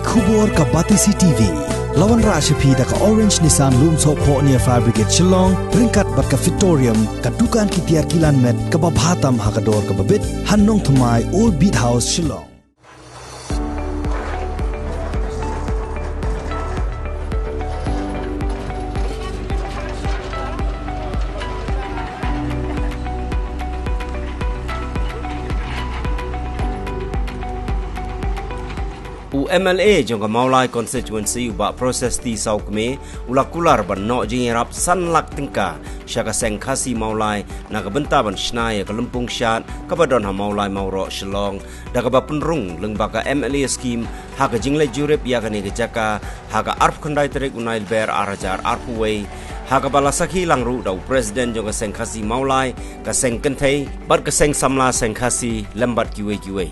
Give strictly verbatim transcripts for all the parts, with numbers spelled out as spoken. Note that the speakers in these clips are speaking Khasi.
Khubor ka Batesi T V. La wanrah sha phi da ka Orange Nissan Lumsohphoh near Fire Brigade Shillong, ryngkat bad ka Fitorium, ka dukan ki tiar kilan met kaba bha tam ha ka dor kaba bit, ha Nongthymmai, Old Beat House, Shillong. U M L A jong ka Mawlai Constituency, u Bah Precious T Sawkmie, u la kular ban noh jingïarap san lak tyngka sha ka Seng Khasi Mawlai na ka bynta ban shna ïa ka lympung shad kaba don ha Mawlai Mawroh, Shillong, da kaba pynrung lyngba ka M L A scheme, ha ka jingleit jurip ïa kane ka jaka ha ka arphew khyndai tarik u Naiwieng ar hajar arphew wei, ha kaba la sakhi lang ruh da u President jong ka Seng Khasi Mawlai, ka Seng Kynthei bad ka Seng Samla Seng Khasi lem bad kiwei kiwei.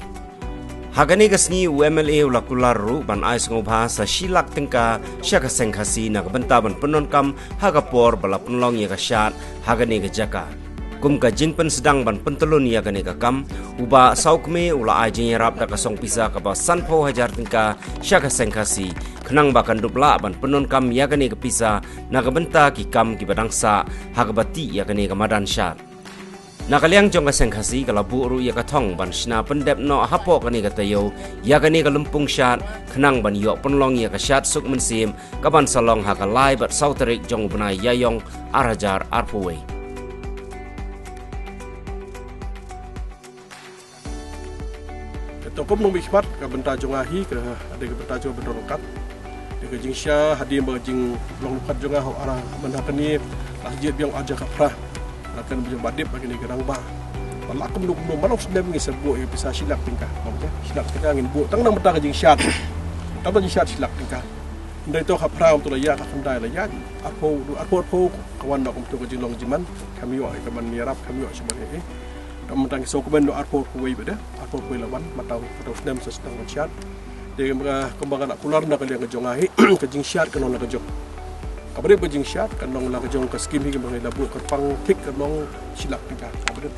Ha kane ka sngi u M L A u la kular ruh ban ai sngewbha sa shi lak tyngka sha ka Seng Khasi na ka bynta ban pyndonkam ha ka por ba la pynlong ïa ka shad ha kane ka jaka. Kum ka jingpynsdang ban pyntylun ïa kane ka kam, u Bah Sawkmie u la ai jingïarap da ka song pisa kaba sanphew hajar tyngka sha ka Seng Khasi, khnang ba kan dup lah ban pyndonkam ïa kane ka pisa na ka bynta ki kam kiba dang sah ha kaba tih ïa kane ka madan shad. Na ka liang jong ka Seng Khasi ka la buh ruh ïa ka thong ban shna pyndep noh hapoh kane ka taïew ïa kane ka lympung shad, khnang ban ïoh pynlong ïa ka shad suk mynsiem kaban sa long ha ka lai bad saw tarik jong u bnai Ïaïong ar hajar arphew wei. Ka tokom nongmihkhmat, ka bynta jong nga hi ka dei ka bynta jong nga ban don ryngkat. Dei ka jingshisha hadien ba ka jinglong ryngkat jong nga ha u Ara Manda kane, la jied biang ar hajar khatphra. La kren biang ba dip ba kine ki rangbah. Ba la kumno kumno man u snem ngi sa buh ïa pisa shi lak tyngka. Ba shi lak tyngka ngin buh tang na ka bynta ka jingshad. Tang na ka bynta jingshad shi lak tyngka. Hynrei to khatphra kumto la ïaid, ka khyndai la ïaid. Arphew, arphew, arphew ka wan na kumto ka jinglong jingman. Kam ïoh ïa ka ban ïarap, kam ïoh sha ban ïa. Tang mynta ngi sngewkmen noh arphew arphew wei bad arphew arphew wei la wan, mynta, mynta u snem sa sdang ban shad. Te kumba, kumba nga la kular na ka liang ka jong nga hi, ka jingshad kan long la ka jong. Kaba dei ba jingshad kan long la ka jong ka skim hi kumba ngi la buh kyrpang thik kan long shi lak tyngka. Kaba dei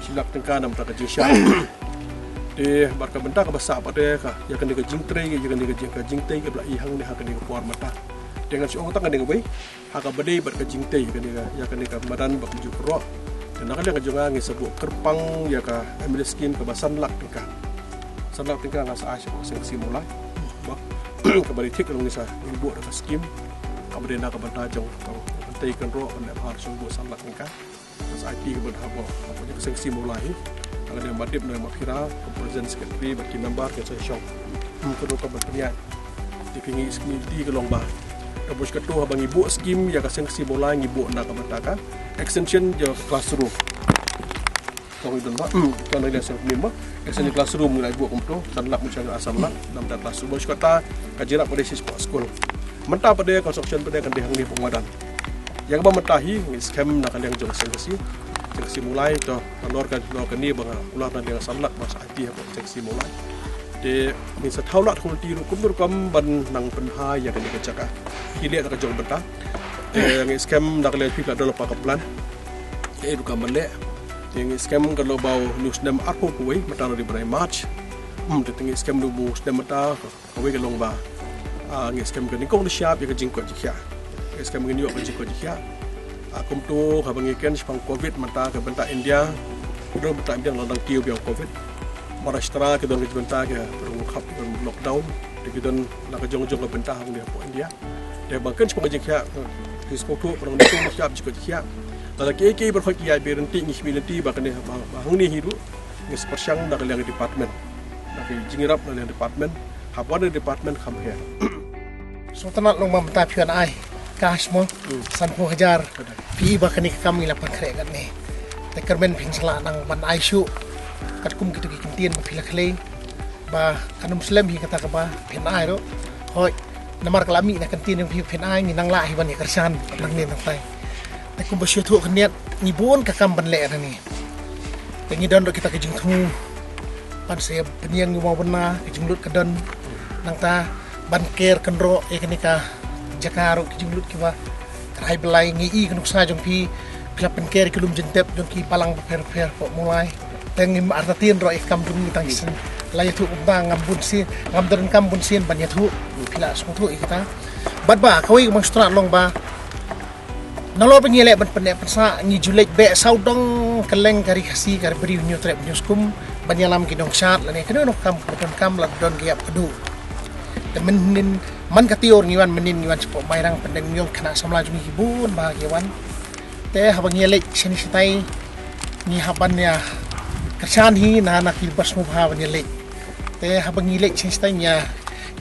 shi lak tyngka na mynta ka jingshad. Te bad ka bynta kaba sah pat de ka, ïa kane ka jingtrei, ïa kane ka jing, ka jingtei kaba la i hangne ha kane ka por mynta. Te ngan shu ong tang kane kawei. Ha kaba dei bad ka jingtei kane ka, ïa kane ka madan ba kumjuh kynroh. Te na ka liang ka jong nga ngi sa buh kyrpang ïa ka M L A scheme kaba san lak tyngka. San lak tyngka nga sa ai sha ka Seng Khasi Mawlai. Ba kaba dei thik ka long ngi sa, ngi buh da ka scheme. Kaba dei na ka bynta jong ka, ka tei kynroh ban leh bha shu buh san lak tyngka. Nga sa ai ti ka bynta hapoh, hapoh jong ka Seng Khasi Mawlai hi. Nga dei ma dip na ma phira, ka president, secretary bad ki member ki sa shong. Hmm, ka rukom ban pynïaid. Te phi ngi, ngi ti ka long ba, ka bush ka to haba ngi buh scheme ïa ka Seng Khasi Mawlai ngi buh na ka bynta ka extension ïa ka classroom. Ka ngi don ba, hmm, ka ngi don ba extension classroom ngi la buh kumto, san lak, mun shang san lak na bynta classroom. Bush kata ka jingïarap ka dei shi spot school. Mynta pat de construction pat de kan dei hangne hapoh madan. Ïa kaba mynta hi ngi skhem na ka liang jong ka Seng Khasi, Seng Khasi Mawlai, to nalor ka, nalor kane ba nga kular na liang san lak ba sa ai ti hapoh Seng Khasi Mawlai. Te ngi sa thaw lad kumne ruh kum rukom ban nang pynbha ïa kane ka jaka. Ki leh na ka jong bynta. Te ngi skhem na ka liang phi ka don lypa ka plan. Te rukom ban leh. Te ngi skhem ka lo ba u snem arphew arphew wei mynta ruh dei bnai March. Hmm, te ngi skhem u snem mynta. Kawei ka long ba, ah, ngi skhem ka nyngkong nyngshap ïa ka jingkoit jingkhiah. Ngi skhem ngin ïoh ka jingkoit jingkhiah. Ah, kumto haba ngi kren shaphang covid mynta ka bynta India. Ka don bynta India la dang kiew biang covid. Maharashtra ki don ka bynta ka, ka don khap, ka don lockdown. Te ki don la ka jong jong ka bynta hangne hapoh India. Te ba kren shaphang ka jingkhiah, ki sngewthuh ka long nyngkong nyngshap jingkoit jingkhiah. Lada kiei kiei baroh ki ïaid beit ryntih ngi shim ryntih ba kane ba, ba hangne hi ruh. Ngi sa pyrshang na ka liang department. Na ka jingïarap na ka liang department. Hap wan department kham her. Sngewtynnat long ba mynta phi wan ai cash mo. Hmm. Sanphew hajar. Phi i ba kane ka kam ngi la pynkhreh katne. Te kyrmen phin sa lah nang ban ai shuh. Katkum kito ki kyntien ba phi la kylli. Ba kan ym slem hi kata kaba phin ai ruh. Hooid. Namar ka la mih na ka ktien jong phi phin ai ngi nang lah hi ban ïa kyrshan nangne nangtai. Te kumba shu ïathuh khyndiat ngi bun ka kam ban leh nangne. Te ngi don ruh kita ka jingthmu ban sa pynïeng ïa u maw bynna ka jinglut ka don. Nangta ban ker kynroh ïa kane ka jaka ruh ka jinglut kiba kynhai byllai ngi i ka nuksa jong phi phi la pynker ïa ki lum jingtep jong ki balang bapher bapher hapoh Mawlai. Te ngim artatien ruh ïa ka kam jong ngi tang shisien. la ïathuh kumta ngam bun sien, ngam donkam bun sien ban ïathuh. Phi la sngewthuh ïa kata. Bad ba kawei ka mawstrat long ba nalor ba ngi leh ban pynneh pynsah, ngi ju leit beh sawdong kylleng ka Ri Khasi, ka Ri Bri, Hynñiewtrep Hynñiewskum, ban ïalam ki nongshad lane kano kano ka kam kaba donkam, la don ka ïap ka duh. Te mynnin man ka tiar ngi wan, mynnin ngi wan shapoh Mairang, pyndem ñiong, khynnah samla jong ngi ki bun bha ki wan. Te haba ngi leit shane shatai, ngi hap ban ïa kyrshan hi na, na ki ba sngewbha ban ïa leit. Te haba ngi leit shane shatai, ngi ïa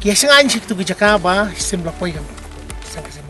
ki ïa shngaiñ sha kitu ki jaka ba shim la poi kam. Seng ka seng.